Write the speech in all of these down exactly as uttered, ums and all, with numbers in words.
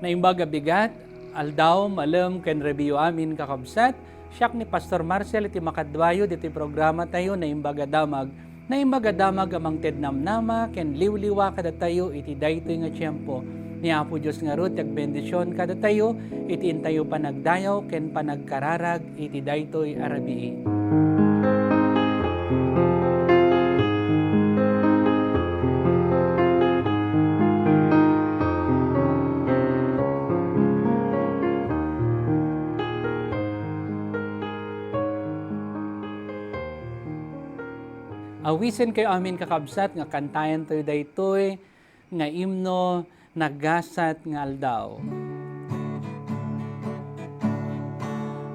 Naimbag a bigat, aldaw, malem, ken rabii amin, kakabsat. Siak ni Pastor Marcel iti makaduayo ditoy programatayo, Naimbag a Damag. Naimbag a Damag a mangted namnama ken liwliwa kadatayo iti daytoy nga tiempo. Ni Apo Dios ngarud ti agbendision kadatayo iti intayo panagdayaw ken panagkararag iti daytoy a rabii. Awisenkayo amin, kakabsat, nga kantaentayo daytoy nga imno, Nagasat nga Aldaw.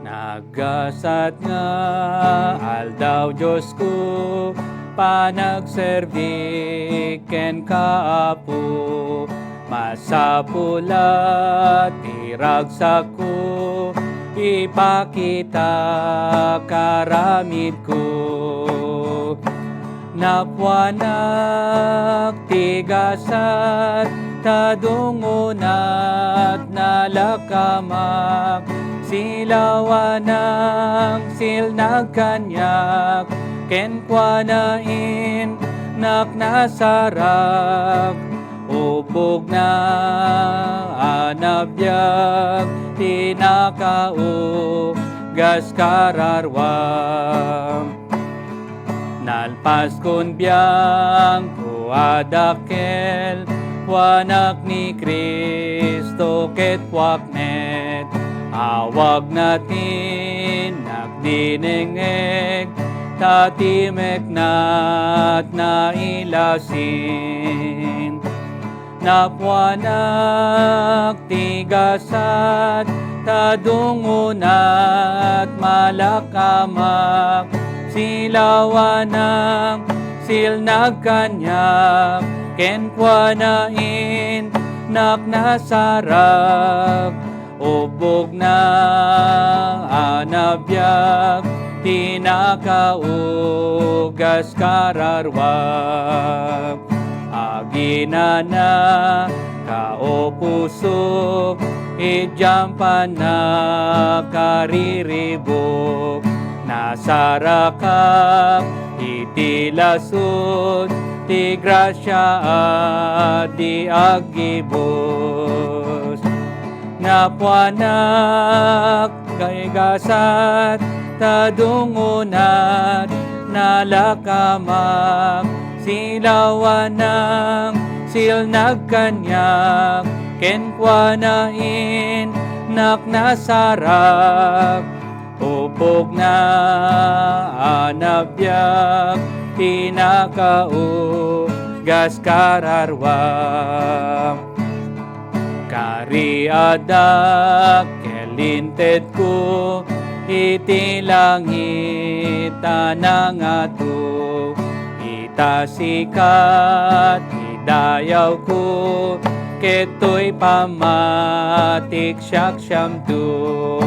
Nagasat nga aldaw, Diosko, panagserbi kenka, Apo. Masapul a ti ragsakko ipakita karamidko. Napuanak ti gasat, ta dungonat nalakamak, silawanak, silnag kaniak, kenkuana innak nasarak. Ubogna a nabiag ti nakaugas kararua. Nalpaskon biangko a dakkel, kuanak ni Cristo ket kuak met, awagna ti nagninengngeg, ta ti meknat nailasin. Napuanak ti gasat, ta dungonat malakamak, silawanak, silnag kaniak, kenkuana innak nasarak. Ubogna a nabiag ti nakaugas kararua. Aginana ka, o puso, idiam pannakariribuk. Nasarakak iti lasud ti grasia a di aggibus. Napuanak ti gasat, ta dungonat nalakamak, silawanak, silnag kaniak, kenkuana innak nasarak. Ubogna a nabiag ti nakaugas kararua. Kariadak ket lintedko iti langit a nangato. Ita sika ti dayawko, ket toy pammatik siak siamto.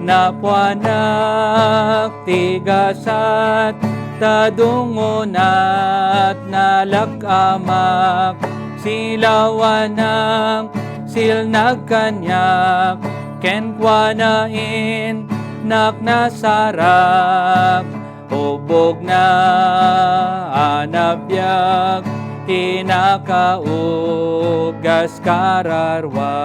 Napuanak ti gasat, ta dungonat nalakamak, silawanak, silnag kaniak, kenkuana innak nasarak. Ubogna a nabiag ti nakaugas kararua.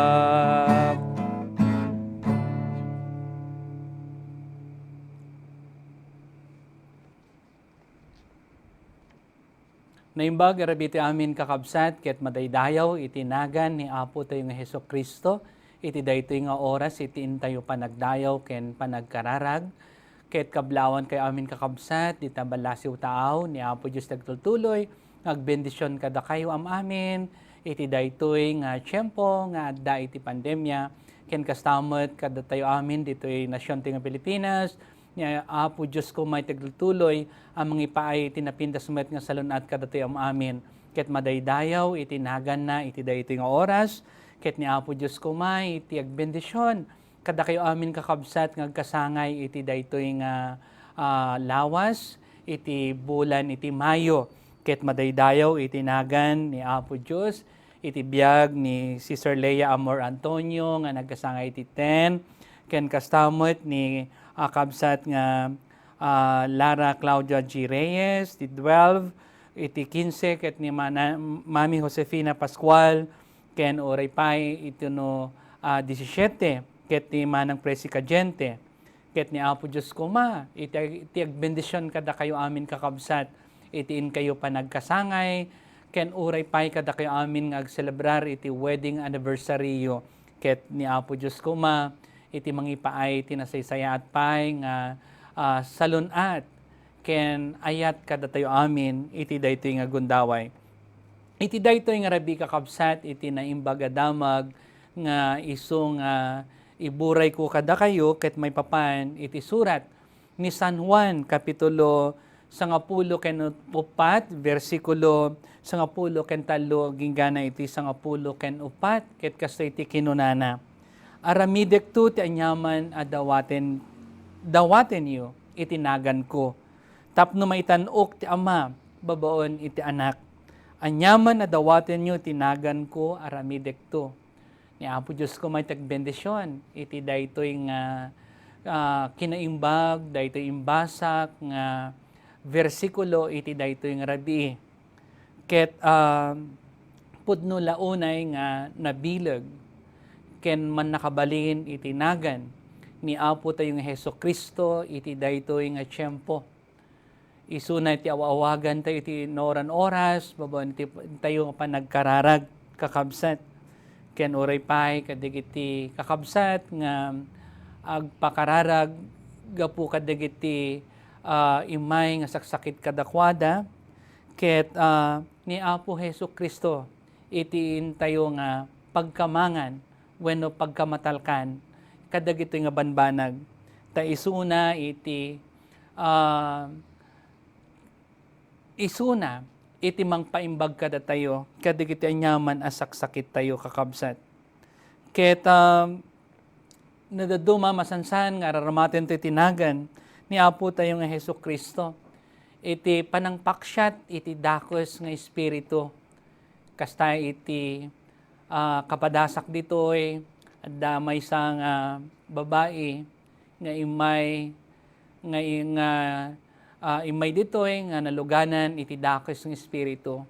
Naimbag a rabii ti amin, kakabsat, ket madaydayaw iti nagan ni Apo tayo nga Jesu-Cristo iti daytoy nga oras iti intayo panagdayaw ken panagkararag. Ket kablawankayo amin, kakabsat, dita ballasiw taaw ni Apo Dios ti agtultuloy nga agbendision kadakayo am-amin iti daytoy nga tiempo nga adda iti pandemia, ken kasta met kadatayo amin ditoy nasiontayo nga Pilipinas, ni Apo Dios koma ti agtultuloy a mangipaay ti napintas met nga salun-at kadatayo am-amin. Ket madaydayaw iti naganna iti daytoy nga oras, ket ni Apo Dios koma iti agbendision kadakayo amin, kakabsat, nga agkasangay iti daytoy nga, ah, lawas iti bulan iti Mayo. Ket madaydayaw iti nagan ni Apo Dios iti biag ni Sister Lea Amor Antonio nga nagkasangay iti ten, ken kasta met ni, ah, kabsat nga, ah, Lara Claudia G. Reyes, ti twelve, iti kinse, ket ni Mana-, Mami Josefina Pascual, ken uray pay iti no, ah, disisiete, ket ni Manang Presi Cadiente. Ket ni Apo Dios koma, iti, iti agbendision kadakayo amin, kakabsat, iti inkayo panagkasangay, ken uray pay kadakayo amin nga agselebrar iti wedding anniversary-yo. Ket ni Apo Dios koma, iti mangipaay ti nasaysayaat pay nga, ah, salun-at ken ayat kadatayo amin iti daytoy nga gundaway. Iti daytoy nga rabii, kakabsat, iti Naimbag a Damag nga isu nga iburayko kadakayo ket maipapan iti surat ni San Juan, kapitulo sangapulo ken uppat, bersikulo sangapulo ken tallo, inggana iti sangapulo ken uppat, ket kastoy ti kinunana, "Aramidekto ti aniaman a dawaten, dawatenyo iti naganko, tapno maitan-ok ti Ama babaen iti Anak. Aniaman a dawatenyo iti naganko, aramidekto." Ni Apo Dios koma ti agbendision iti daytoy nga, ah, kinaimbag, daytoy imbasak nga bersikulo iti daytoy nga rabii. Ket, ah, pudno la unay nga nabileg ken mannakabalin iti nagan ni Apo tayo nga Jesu-Cristo iti daytoy nga tiempo. Isuna ti aw-awagan tayo iti naoran oras, babaen iti tayo nga panagkararag, kakabsat. Ken uray pay kadagiti kakabsat nga agpakararag gapu kadagiti, ah, immay nga saksakit kadakuada, ket, ah, ni Apo Jesu-Cristo iti intayo nga pagkamangan wenno pagkamatalkan kadagitoy nga banbanag. Ta isuna iti, ah, isuna iti mangpaimbag kadatayo kadagiti aniaman a saksakittayo, kakabsat. Ket, ah, no dadduma, masansan nga araramatentayo ti nagan ni Apo tayo nga Jesu-Cristo iti panangpaksiat iti dakes nga espiritu. Kasta iti, ah, kapadasak ditoy, adda maysa nga babai nga immay, nga i-, nga, ah, immay ditoy nga naluganan iti dakes nga espiritu.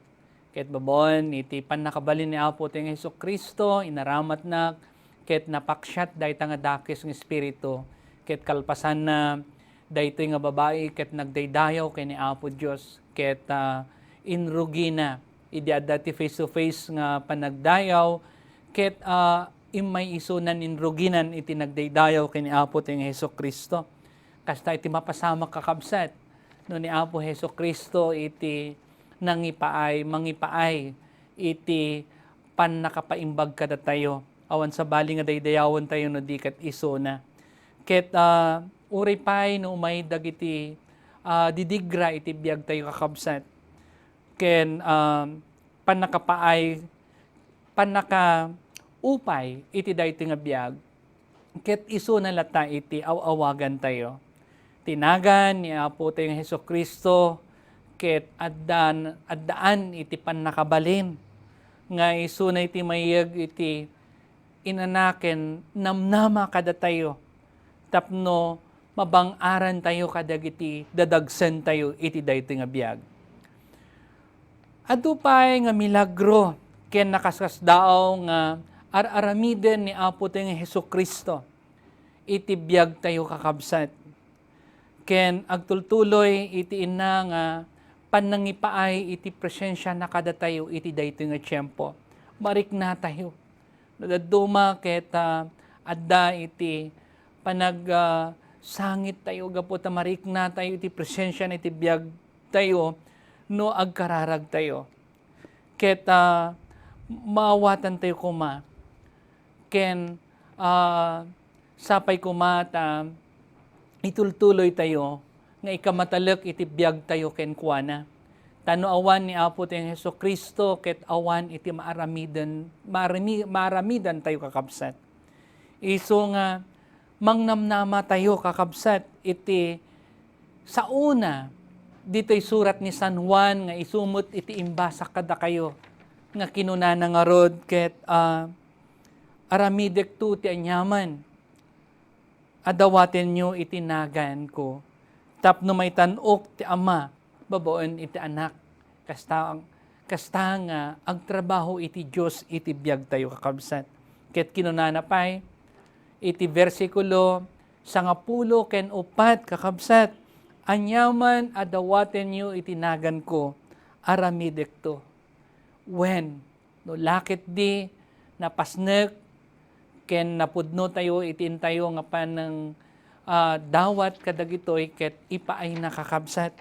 Ket babaen iti pannakabalin ni Apo tayo nga Jesu-Cristo, inaramatna ket napaksiat dayta nga dakes nga espiritu. Ket kalpasanna, daytoy nga babai ket nagdaydayaw ken ni Apo Dios ket, ah, inrugina idi adda ti face-to-face nga panagdayaw ket, ah, immay isunan inruginan iti nagdaydayaw ken ni Apo tayo nga Jesu-Cristo. Kasta iti mapasamak, kakabsat, no ni Apo Jesu-Cristo iti nangipaay, mangipaay iti pannakapaimbag kadatayo. Awan sabali nga daydayawentayo no di ket isuna. Ket, ah, uray pay no umay dagiti, ah, didigra iti biagtayo, kakabsat, ken, ah, pannakapaay, pannakaupay iti daytoy nga biag, ket isuna latta iti aw-awagantayo. Ti nagan ni Apo tayo nga Jesu-Cristo ket addan, addaan iti pannakabalin nga isuna iti mayeg iti inanaken namnama kadatayo tapno mabang-arantayo kadagiti dadagsentayo iti daytoy nga biag. Adu pay nga milagro ken nakaskasdaaw nga ar-aramiden ni Apo tayo nga Jesu-Cristo iti biagtayo, kakabsat. Ken agtultuloy iti inna nga pannangipaay iti presensiana kadatayo iti daytoy nga tiempo. Mariknatayo. No dadduma ket, ah, adda iti panag, ah, sangittayo gapu ta mariknatayo iti presensiana iti biagtayo no agkararagtayo. Ket, ah, maawatantayo koma ken, ah, sapay koma ta itultuloytayo nga ikamatalek iti biagtayo kenkuana. Ta no awan ni Apo tayo Jesu-Cristo ket awan iti maaramiden, maarami-, maaramidantayo, kakabsat. Isu nga mangnamnamatayo, kakabsat, iti saona ditoy surat ni San Juan nga isu met iti imbasak kadakayo. nga kinunana ngarud ket, ah, aramidekto ti aniaman a dawatenyo iti naganko, tapno maitan-ok ti Ama babaen iti Anak. Kasta, kasta nga agtrabaho iti Dios iti biagtayo, kakabsat. Ket kinunana pay iti bersikulo sangapulo ken upat, kakabsat, "Aniaman a dawatenyo iti naganko, aramidekto." Wen, no la ketdi napasnek ken napudnotayo iti intayo nga panang, ah, dawat kadagitoy ket ipaayna, kakabsat.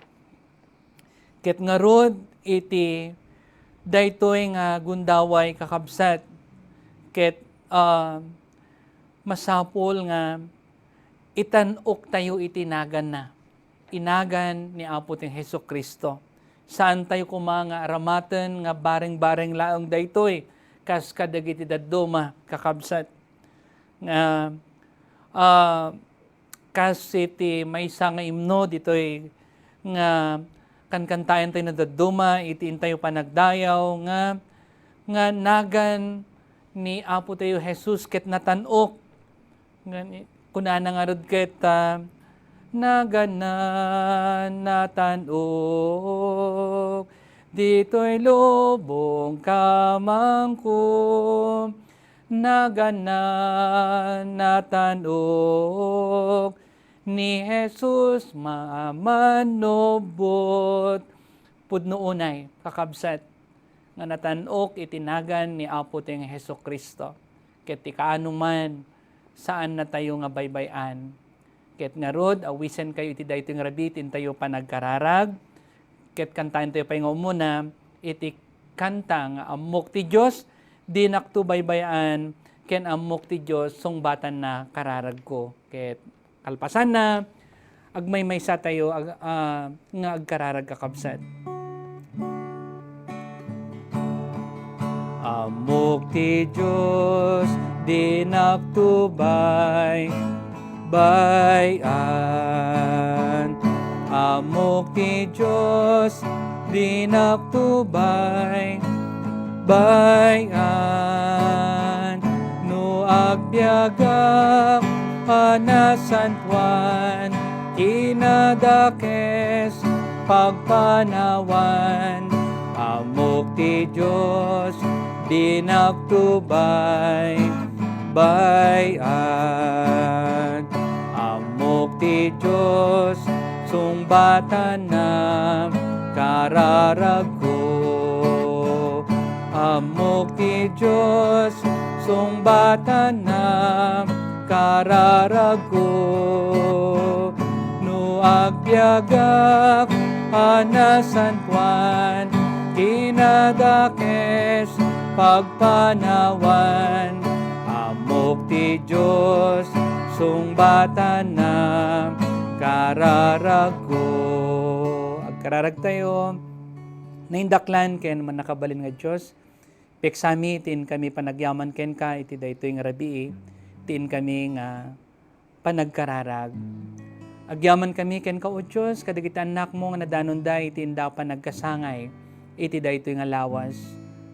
Ket ngarud iti daytoy nga gundaway, kakabsat, ket, ah, masapul nga itan-oktayo iti naganna, inagan ni Apo ti Jesu-Cristo. Saantayo koma nga aramaten nga bareng-bareng laeng daytoy kas kadagiti dadduma, kakabsat, nga, ah, kas iti maysa nga imno ditoy nga kankantaentayo nga dadduma iti intayo panagdayaw nga, nga nagan ni Apo tayo Jesus ket natan-ok. Ngani, kunana ngarud ket, ah, "Naganna natan-ok ditoy lubong kamangko. Naganna natan-ok ni Jesus mamanubot." Pudno unay, kakabsat, nga natan-ok iti nagan ni Apo ti nga Jesu-Cristo. Ket ti kaano man, saannatayo nga baybay-an. Ket ngarud, awisenkayo iti daytoy nga rabii ti intayo panagkararag. Ket kantaentayo pay nga umuna iti kanta nga Ammok ti Dios, dinakto baybay-an, ken Ammok ti Dios, sungbatanna kararagko. Ket kalpasanna, agmaymaysa tayo ag-, ah, nga agkararag, kakabsat. Ammok ti Dios, dinak tubay, bay-an. Ammok ti Dios, dinak tubay, bay-an. No agbiagak a nasantoan, kinadakes, pagpanawan. Ammok ti Dios, dinak tubay, bay-an. Ammok ti Dios, sungbatanna kararagko. Ammok ti Dios, sungbatanna kararagko. No agbiagak a nasantoan, kinadakes, pagpanawan, ammok ti Dios, sungbatanna kararagko. Agkararagtayo. Naindaklan ken mannakabalin nga Dios, piksami ti inkami panagyaman kenka iti daytoy nga rabii, ti inkami nga panagkararag. Agyamankami kenka, O Dios, kadagiti annakmo nga nadanonda iti inda panagkasangay iti daytoy nga lawas.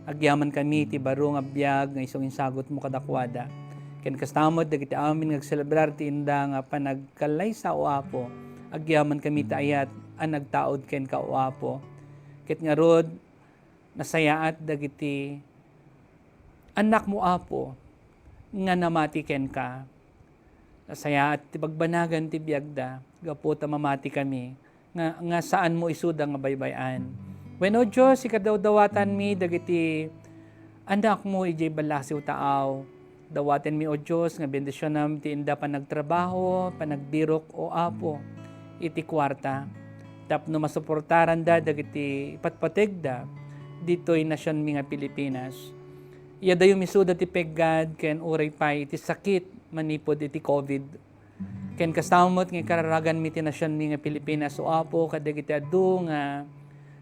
Agyamankami iti baro nga biag nga isu nga insagutmo kadakuada. Ken kasta met dagiti amin nga agselebrar ti inda nga panagkallaysa, O Apo. Agyamankami iti ayat a nagtaud kenka, O Apo. Ket ngarud, nasayaat dagiti annakmo, Apo, nga namati kenka. Nasayaat ti pagbanagan ti biagda gapu ta mamati kami nga, nga saanmo isuda nga baybay-an. Wen, O Dios, ikadawdawatanmi dagiti annakmo idiay ballasiw taaw. Dawatenmi, O Dios, nga bendisionam ti inda panagtrabaho, panagbirok, O Apo, iti kuarta, tapno masuportaranda dagiti ipatpategda ditoy nasionmi nga Pilipinas. Iadayo isuda ti peggad ken uray pay iti sakit manipud iti covid. Ken kasta met nga ikararaganmi ti nasionmi nga Pilipinas, O Apo, kadagiti adu nga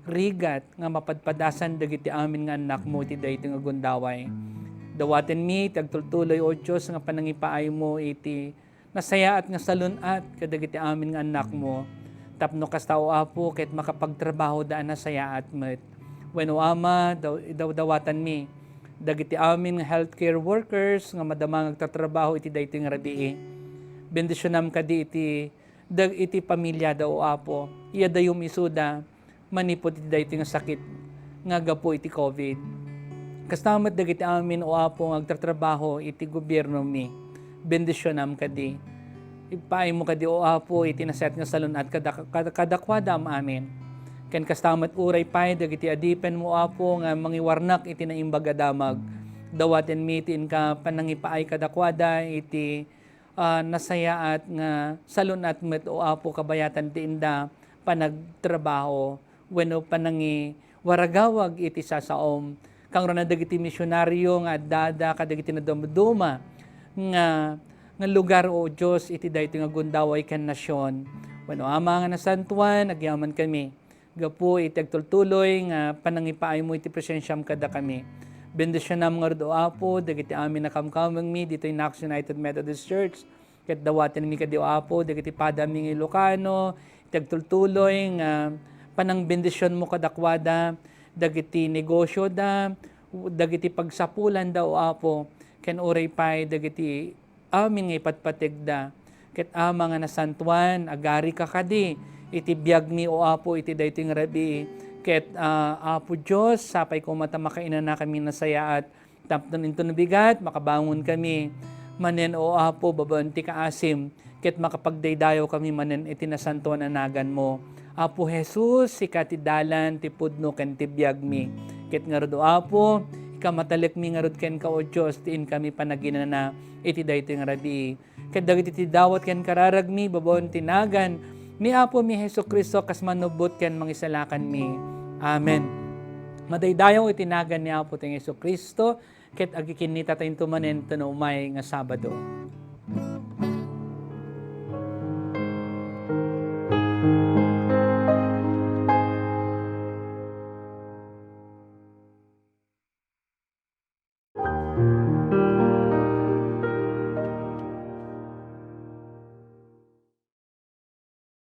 rigat nga mapadpadasan dagiti amin nga annakmo iti daytoy nga gundaway. Dawatenmi ti agtultuloy, O Dios, nga panangipaaymo iti nasayaat nga salun-at kadagiti amin nga annakmo, tapno kasta, O Apo, ket makapagtrabahoda a nasayaat met. Wenno, Ama, daw-, idawdawatanmi dagiti amin nga healthcare workers nga madama nga agtatrabaho iti daytoy nga rabii. Bendisionam kadi iti dag-, iti pamiliada, O Apo. Iadayom isuda manipud iti daytoy nga sakit nga gapu iti covid. Kasta met dagiti amin, O Apo, nga agtatrabaho iti gobiernomi. Bendisionam kadi. Ipaaymo kadi, O Apo, iti nasayaat nga salun-at kada-, kada-, kadakuada am-amin. Ken kasta met uray pay dagiti adipenmo, O Apo, nga mangiwarnak iti naimbag a damag. Dawatenmi ti inka panangipaay kadakuada iti, ah, nasayaat nga salun-at met, O Apo, kabayatan ti inda panagtrabaho wenno panangiwaragawag iti sasaom. Kangruna dagiti misionario nga addada kadagiti nadumduma nga, nga lugar, O Dios, iti daytoy nga gundaway ken nasion. Wenno, Ama nga nasantuan, agyamankami gapu iti agtultuloy nga panangipaaymo iti presensiam kadakami. Bendisionam ngarud, O Apo, dagiti amin a kamkamengmi ditoy Knox United Methodist Church. Ket dawatenmi kadi, O Apo, dagiti padami nga Ilocano, iti agtultuloy nga panangbendisionmo kadakuada, dagiti negosioda, dagiti pagsapulanda, O Apo, ken uray pay dagiti amin nga ipatpategda. Ket Ama nga nasantuan, agarika kadi iti biagmi, O Apo, iti daytoy nga rabii. Ket, ah, Apo Dios, sapay koma ta makainanakami nasayaat, tapno inton bigat, makabangonkami manen, O Apo, babaen ti kaasim, ket makapagdaydayaw kami manen iti nasantuan a naganmo. Apo Jesus, sika ti dalan, ti pudno, ken ti biagmi. Ket ngarud, O Apo, ikamatalekmi ngarud kenka, O Dios, ti inkami panaginana iti daytoy nga rabii. Ket dagiti ti dawat ken kararagmi babaen ti nagan ni Apomi Jesu-Cristo kas manubbot ken mangisalakanmi. Amen. Madaydayaw iti nagan ni Apo ti Jesu-Cristo, ket agkikinnitatayo manen ti umay nga Sabado.